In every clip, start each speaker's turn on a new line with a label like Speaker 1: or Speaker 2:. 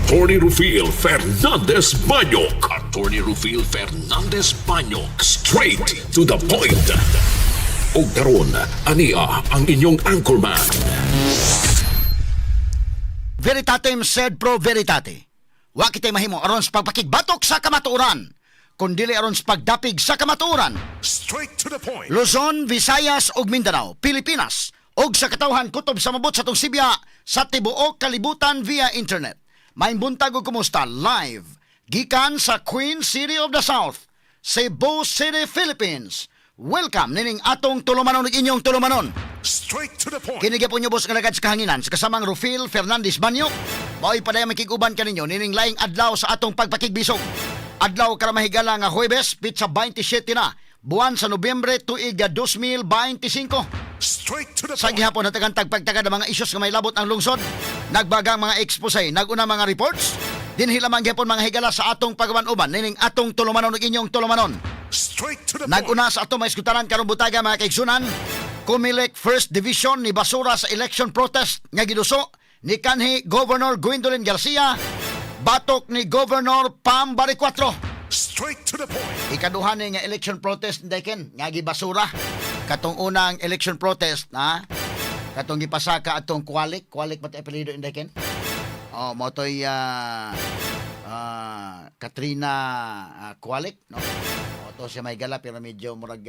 Speaker 1: Attorney Rufil Fernandez Banyok. Attorney Rufil Fernandez Banyok. Straight to the point. Og karon, ania ang inyong anchorman.
Speaker 2: Veritatem sed pro veritate. Wa kitay mahimo aron sa pagpakigbatok sa kamatuoran, kundili aron sa pagdapig sa kamatuoran.
Speaker 1: Straight to the point.
Speaker 2: Luzon, Visayas ug Mindanao, Pilipinas ug sa katawhan kutob sa mabot sa atong sibya sa tibuok kalibutan via internet. Maayong buntag ug kumusta live gikan sa Queen City of the South, Cebu City, Philippines. Welcome nining atong tulumanon ug inyong tulumanon.
Speaker 1: Straight to the point.
Speaker 2: Kini gyapon inyong boss nga alagad sa kahanginan sa kasamang Rufil Fernandez Banyo. Mao'y padayon makig-uban kaninyo nining laing adlaw sa atong pagpakigbisog. Adlaw karon, mahigala, nga Huwebes, pitsa 27 na buwan sa Nobyembre, tuig 2025.
Speaker 1: Straight to the
Speaker 2: Sa gihapon natagan pagtagad ang mga isyus nga may labot ang lungsod. Nagbagang mga expose, naguna mga reports. Dinhi lamang gihapon, mga higala, sa atong pagaban-uban nining atong tulumanon ug inyong tulumanon.
Speaker 1: Straight to the
Speaker 2: Naguna sa ato maeskutaran karong butaga, mga kaigsunan, Comelec First Division ni basura sa election protest nga giduso ni kanhi Governor Gwendolyn Garcia batok ni Governor Pam Baricuatro.
Speaker 1: Straight to the point.
Speaker 2: Ikaduha ni nga election protest deken nga gibasura. Katong unang election protest na katong gipasaka atong Kualik, Kualik ba apelyido, indeken? Oh, mao toy Katrina Kualik, no? O to siya may gala pero medyo murag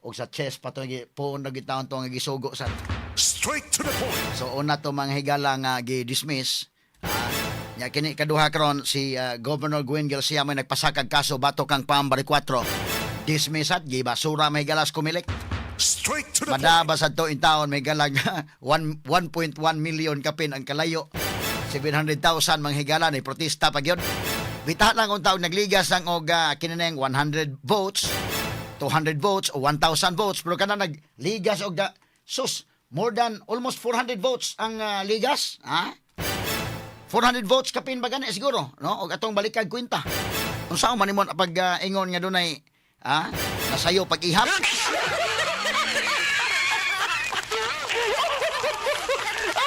Speaker 2: og sa chest pa to puon na gitawon to nga gisugo sa
Speaker 1: Straight to the point.
Speaker 2: So una to, mga higala, nga gi-dismiss. Nya kini kaduha karon si Governor Gwen Garcia may nagpasakag kaso batok kang Pam Baricuatro. Dismiss at gibasura, may galas Comelec.
Speaker 1: Straight to the
Speaker 2: Madaba sa to in taon may galag 1 1.1 million kapin ang kalayo. 700,000 mga higala ni protesta pa gyud. Bitaha lang kung taon nagligas ang og kinineng 100 votes, 200 votes o 1,000 votes, pero kana nagligas og da, sus, more than almost 400 votes ang ligas, ha? 400 votes kapin ba gani siguro, no? Og atong balikag kwenta. Unsa man nimo pag ingon nga dunay nasayo pag-ihap?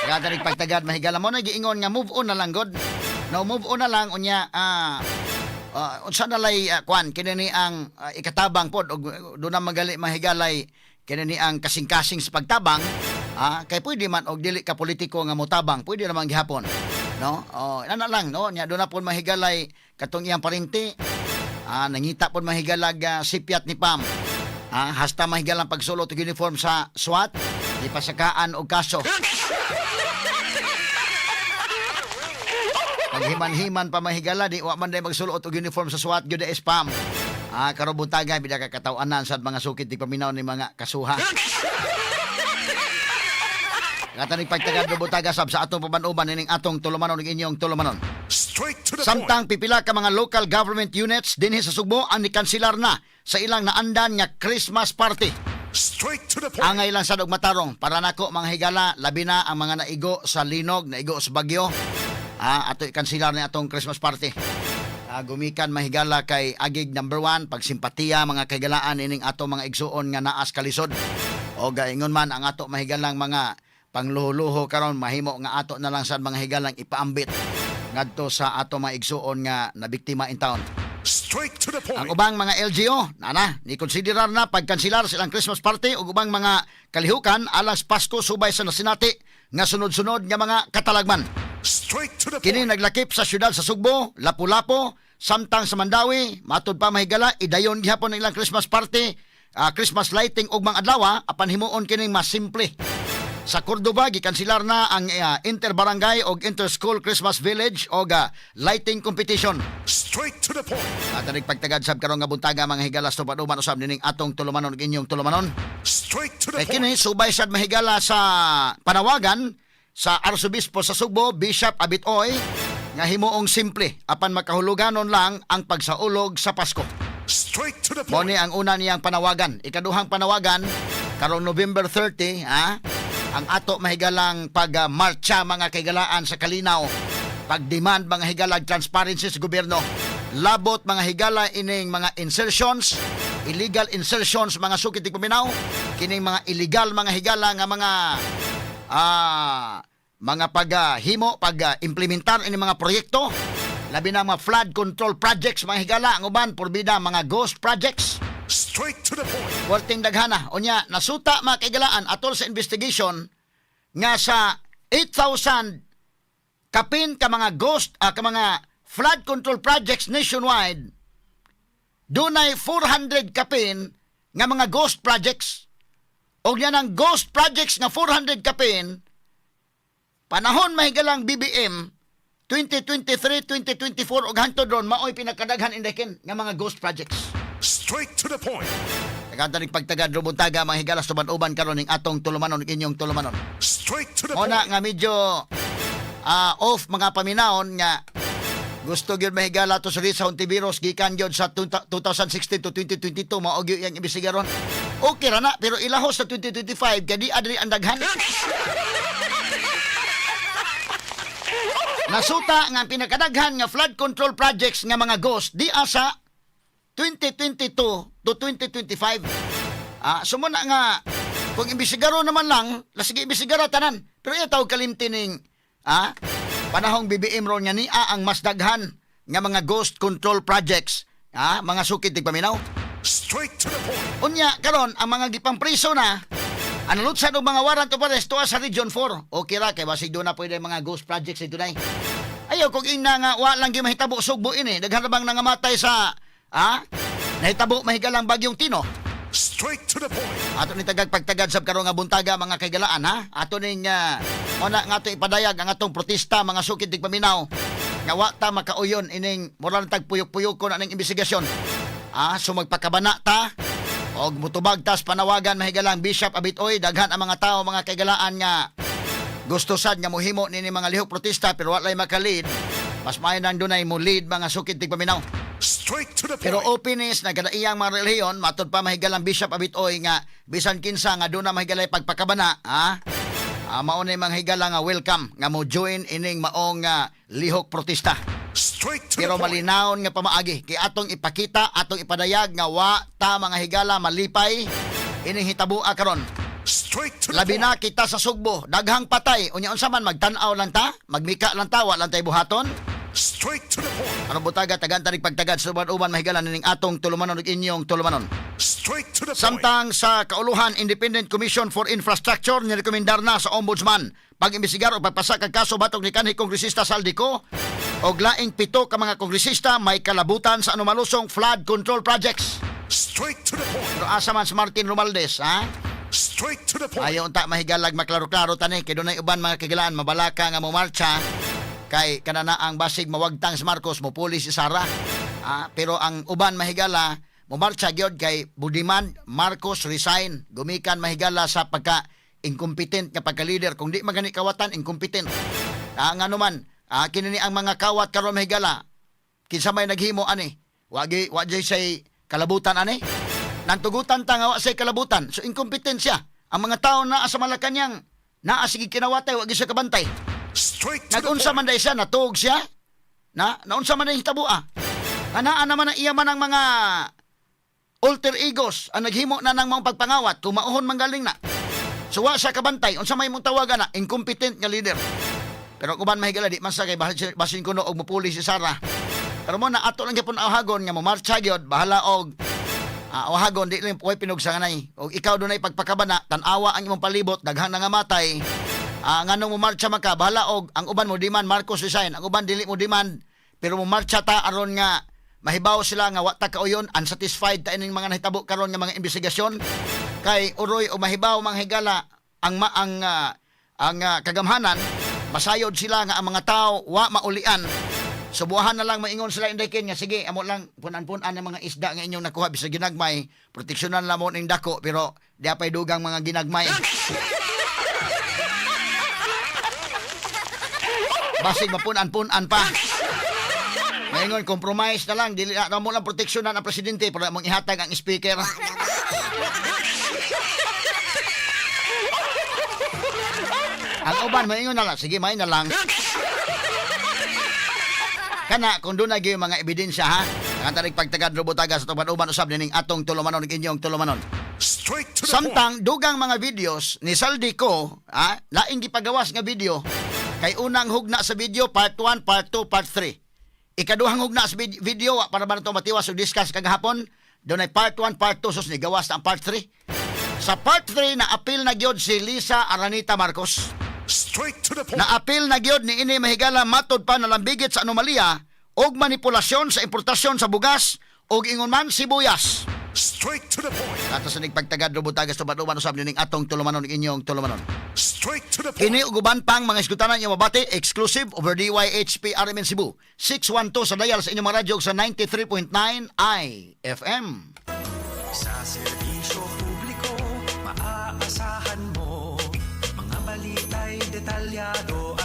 Speaker 2: Kaya pagtagad, mahigala mo na giingon nga move on na lang god. No, move on na lang unya unsa na lay kwan kini ni ang ikatabang pod og do na magali, mahigalay, kini ni ang kasing-kasing sa pagtabang, kay pwede man og dili ka politiko nga motabang, pwede naman gihapon, no? Oh, ana lang, no? Nya do na pod, mahigalay, katong iyang parinti nangita pod, mahigalag, sipyat ni Pam hasta, mahigalang, pagsulot og uniform sa SWAT, gipasakaan og kaso. Paghiman-himan pa, mahigala, di wa man day magsulot og uniform sa SWAT gyud is Pam. Karon buntaga bida ka kataw-anan sa mga sukit di paminaw ni mga kasuha. Katanig pagtagad buntaga sab sa atong paban-uban nining atong tulumanon ug inyong tulumanon.
Speaker 1: Straight to the
Speaker 2: Samtang pipila ka mga local government units dinhi sa Sugbo ang nikanselar na sa ilang naandan nga Christmas party.
Speaker 1: Straight to the
Speaker 2: Angay lang sad og matarong para nako, mga higala, labi na ang mga naigo sa linog, naigo sa bagyo. Ato ikanselar ni atong Christmas party. Gumikan, mahigala, kay agig number one pagsimpatiya, mga kahigalaan, ining ato mga igsuon nga naas kalisod. O gaingon man ang ato mahigalang mga pangluho-luho karon, mahimo nga ato na lang sad, mga higalang, ipaambit ngadto sa ato mga igsuon nga nabiktima in town.
Speaker 1: Straight to the
Speaker 2: Ang ubang mga LGU, nana, ni konsiderar na pagkanselar silang Christmas party ug ubang mga kalihukan alang sa Pasko subay sa nasinati nga sunod-sunod nga mga katalagman.
Speaker 1: Straight to the
Speaker 2: Kini naglakip sa syudad sa Sugbo, Lapu-Lapu, samtang sa Mandaue, matud pa, mahigala, idayon gihapon ang ilang Christmas party, Christmas lighting ug mga adlaw, apan himuon kining mas simple. Sa Cordova, gikanselar na ang interbarangay og interschool Christmas village og lighting competition.
Speaker 1: Straight to the point.
Speaker 2: At pagtagad sab karon nga buntaga, mga higalas, tupad uban usab nining atong tulumanon ug inyong tulumanon.
Speaker 1: Straight to the
Speaker 2: Kay kini subay sad, mahigala, sa panawagan sa Arsobispo sa Sugbo, Bishop Abit Oy, nga himuong simple apan makahuluganon lang ang pagsaulog sa Pasko.
Speaker 1: Straight to the
Speaker 2: Mao ni ang una niyang panawagan. Ikaduhang panawagan karong November 30, ang ato mahigalang pag-marcha, mga kahigalaan, sa Kalinaw. Pag-demand, mga higalag, transparency sa gobyerno. Labot, mga higala, ining mga insertions, illegal insertions, mga sukit di paminaw, kining mga illegal, mga higala, nga mga Mga paghimo, pag-implementar ini mga proyekto, labi na mga flood control projects, mga higala, ang uban porbida mga ghost projects.
Speaker 1: Straight to the point.
Speaker 2: Werting daghana. Unya, nasuta, mga kaigalaan, atol sa investigation nga sa 8,000 kapin ka mga ghost ka mga flood control projects nationwide, dunay 400 kapin nga mga ghost projects. Og yan ang ghost projects nga 400 kapin, panahon, mahigalang BBM, 2023, 2024 ug hangtod ron, maoy pinakadaghan, Inday Ken, nga mga ghost projects.
Speaker 1: Straight to the point.
Speaker 2: Naganta ning pagtagad, rubuntaga, mga higalas, tuban-uban karon ning atong tulumanon, inyong tulumanon.
Speaker 1: Straight to the
Speaker 2: Muna
Speaker 1: point.
Speaker 2: nga medyo off mga paminawon nga gusto gyud, mahigala, to sa Risa Hontiveros gikan gyud sa 2016 to 2022, mao gyud iyang imbestigaron. Okay ra na, pero ilahos sa 2025 kay di adri ang daghan. Nasuta nga ang pinakadaghan nga flood control projects nga mga ghost di asa 2022 to 2025. So muna nga kung imbestigaro naman lang, lasige imbestigara tanan. Pero iya tawag kalimti ning panahong BBM ron nga nia ang mas daghan nga mga ghost control projects, mga sukit tigpaminaw.
Speaker 1: Straight to the point.
Speaker 2: Unya karon ang mga gipangpriso na ang nalutsan og mga warrant of arrest tuwa sa Region 4. Okay ra kay basig doon na pwede mga ghost projects dito nay. Ayaw kung ingna nga wa lang gyud mahitabo Sugbo ini, daghan ra bang nangamatay sa nahitabo, mahigalang, bagyong Tino.
Speaker 1: Straight to the point.
Speaker 2: Ato ni tagag pagtagad sab karon nga buntaga, mga kaigalaan, ha. Ato ning muna nga ato ipadayag ang atong protesta, mga sukid tigpaminaw, nga wa ta makauyon ining moral tag puyok-puyok ko na ning investigasyon. So magpakabana ta og mutubag tas panawagan, mahigalang Bishop Abitoy. Daghan ang mga tao, mga kaigalaan, nga gusto sad nga mohimo nini mga lihok protesta, pero walay makalid. Mas maayo nang dunay mo lead, mga sukid tigpaminaw.
Speaker 1: Straight to the point.
Speaker 2: Pero open is nagkadaiyang mga relihiyon, matod pa, mahigalang Bishop Abitoy, nga bisan kinsa nga doon na mahigalay pagpakabana, ha? Mao na mga higala nga welcome nga mo join ining maong lihok protesta.
Speaker 1: Straight to
Speaker 2: Pero
Speaker 1: the point.
Speaker 2: malinawon nga pamaagi kay atong ipakita, atong ipadayag nga wa ta, mga higala, malipay ining hitabua karon.
Speaker 1: Straight to the
Speaker 2: Labi
Speaker 1: point.
Speaker 2: na kita sa Sugbo, daghang patay. Unya unsa man, magtan-aw lang ta, magmika lang ta, wa lang tay buhaton?
Speaker 1: Straight to the point.
Speaker 2: Aron butaga tagan tanig pagtagad sa uban-uban, mahigala, ning atong tulumanon ug inyong tulumanon.
Speaker 1: Straight to the point.
Speaker 2: Samtang sa kauluhan, Independent Commission for Infrastructure nirekomendar na sa Ombudsman pag-imbestigar o pagpasa kag kaso batok ni kanhi kongresista Zaldy Co og laing 7 ka mga kongresista may kalabutan sa anomalusong flood control projects.
Speaker 1: Straight to the point.
Speaker 2: Pero asa man si Martin Romualdez, ha?
Speaker 1: Straight to the point.
Speaker 2: Ayaw unta mahigalag maklaro-klaro tani kay dunay uban, mga kagilaan, mabalaka nga momarcha kay kanana ang basig mawagtang si Marcos, mopuli si Sara. Pero ang uban, mahigala, momarcha gyud kay budiman Marcos resign gumikan, mahigala, sa pagka incompetent nga pagka-leader. Kung di magani kawatan, incompetent. Ngano man, kini ni ang mga kawat karon, mahigala, kinsa may naghimo ani, wagi wa jay say kalabutan ani. Nantugutan ta nga wa say kalabutan, so incompetent siya. Ang mga tao naa sa Malacañang naa sige kinawatay, wa gyud siya kabantay.
Speaker 1: Straight to the
Speaker 2: Nagunsa
Speaker 1: point.
Speaker 2: man day siya, natuog siya na naunsa man day hitabua. Anaa naman ang iya man ang mga alter egos ang naghimo na ng mga pagpangawat kung mauhon man galing na. So wa siya kabantay, unsa may mong tawagan na incompetent nga leader. Pero kung uban, mahigala, di man sa kay basin, basin kuno og mupuli si Sara. Pero mo na ato lang gyapon awhagon nga momarcha gyud, bahala og awhagon, di lang puway pinugsanganay. Og ikaw dunay pagpakabana, tan-awa ang imong palibot, daghan na nga matay. Nganong momarcha man ka, bahala og ang uban mo demand Marcos resign, ang uban dili mo demand, pero momarcha ta aron nga mahibaw sila nga wa ta kauyon, unsatisfied ta ining mga nahitabo karon nga mga investigasyon. Kay uroy o mahibaw, mga higala, ang ma, ang ah, ang ah, kagamhanan, masayod sila nga ang mga tao wa maulian. Subuhan na lang maingon sila, Inday Ken, nga sige, amo lang punan-punan ng mga isda nga inyong nakuha bisag ginagmay, proteksyonan lang mo ning dako, pero di apay dugang mga ginagmay. Basig mapunan-punan pa. Maingon, compromise na lang, dili na mo lang proteksyonan ang presidente, pero among ihatag ang speaker. Ang uban, maingon na lang, sige, may na lang. Kana, kung doon na gyud mga ebidensya, ha. Ang tarik pagtagad robotaga sa tuban-uban usab nining atong tulumanon ug inyong tulumanon.
Speaker 1: Straight to the point.
Speaker 2: Samtang dugang mga videos ni Zaldy Co, ha, laing gipagawas nga video. Kay unang hugna sa video, part 1, part 2, part 3. Ikaduhang hugna sa video, wa para ba na ito matiwas og discuss kagahapon, dunay part 1, part 2, sus ni gawas na ang part 3. Sa part 3, na appeal na gyud si Lisa Aranita Marcos.
Speaker 1: Straight to the point.
Speaker 2: Na-appeal na gyud ni ini, mahigala, matod pa nalambigit sa anomalya og manipulasyon sa importasyon sa bugas og ingon man sibuyas.
Speaker 1: Straight to the point.
Speaker 2: Ato sa nigpagtagad rubutagas tubad-uban usab nining atong tulumanon, inyong tulumanon.
Speaker 1: Straight to the point.
Speaker 2: Kini ug uban pang mga isgutanan inyong mabati exclusive over DYHP RMN Cebu. 612 sa dial sa inyong mga radyo ug sa 93.9 IFM.
Speaker 3: Sa serbisyo publiko, maaasahan mo. Mga balita'y detalyado.